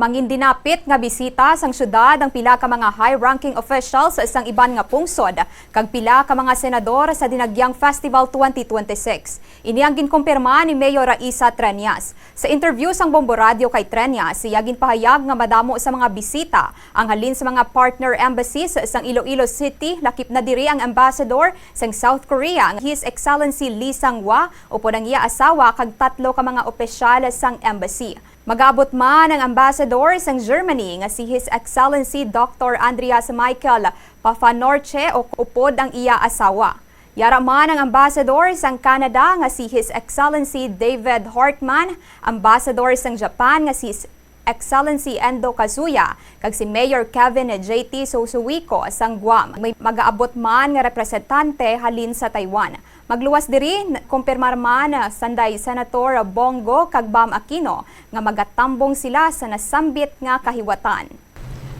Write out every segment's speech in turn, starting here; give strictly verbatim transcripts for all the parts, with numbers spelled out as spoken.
Ang gindinapit nga bisita sang syudad ang pila ka mga high-ranking officials sang iban nga pungsod kag pila ka mga senador sa Dinagyang Festival twenty twenty-six. Ini ang ginkumpirma ni Mayor Raisa Treñas. Sa interview sang Bombo Radio kay Treñas, iya ginpahayag nga madamo sa mga bisita ang halin sa mga partner embassies sang Iloilo City, lakip na diri ang ambassador sang South Korea, His Excellency Lee Sang-hwa, upod ang iya asawa kag tatlo ka mga opisyal sang embassy. Magaabot man ang ambassador sang Germany nga si His Excellency Doctor Andreas Michael Pafanorche, uk-, upod ang iya asawa. Yara man ang ambassador sang Canada nga si His Excellency David Hartman, ambassador sang Japan nga si His Excellency Endo Kazuya, kag si Mayor Kevin J T Susuiko sang Guam. May magaabot man nga representante halin sa Taiwan. Magluwas diri, n-, kumpirmar man, ah, sanday Senator Bong Go kag Bam Aquino nga magatambong sila sa nasambit nga kahiwatan.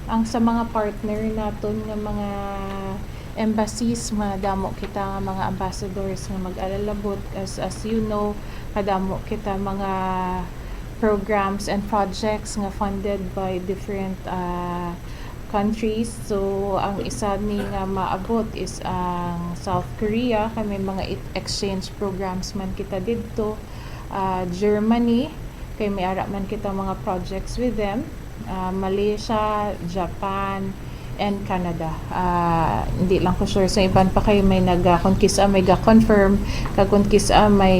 Ang sa mga partner naton nga mga embassies, madamo kita nga mga ambassadors nga mag-alalabot. As, as you know, kadamo kita mga programs and projects nga funded by different, ah, countries. So, ang isa ni nga maabot is ang South Korea, kay may mga i-, exchange programs man kita didto. Ah, Germany, kay may ara man kita mga projects with them. Ah, Malaysia, Japan, and Canada. Ah, hindi lang ko sure sa iban pa kay may nag, ah, kung kisa may ga-confirm, kag kung kisa may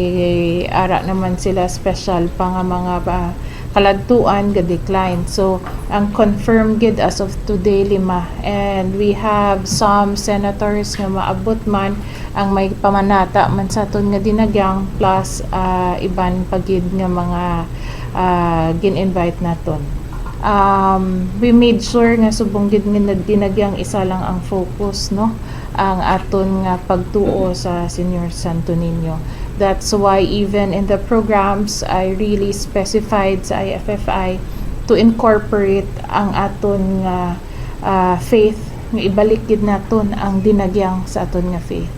ara naman sila special pa nga mga ba, kaladtuan ga-decline. So, ang confirmed gid as of today, lima. And we have some senators nga maabot man ang may pamanata man sa aton nga dinagyang, plus, ah, iban pa gid nga mga, ah, gin-invite naton. Um, we made sure nga subong gid nga dinagyang isa lang ang focus, no? Ang aton nga pagtuo sa Señor Santo Niño. That's why even in the programs, I really specified sa I F F I to incorporate ang aton nga, ah, faith, nga ibalik gid naton ang dinagyang sa aton nga faith.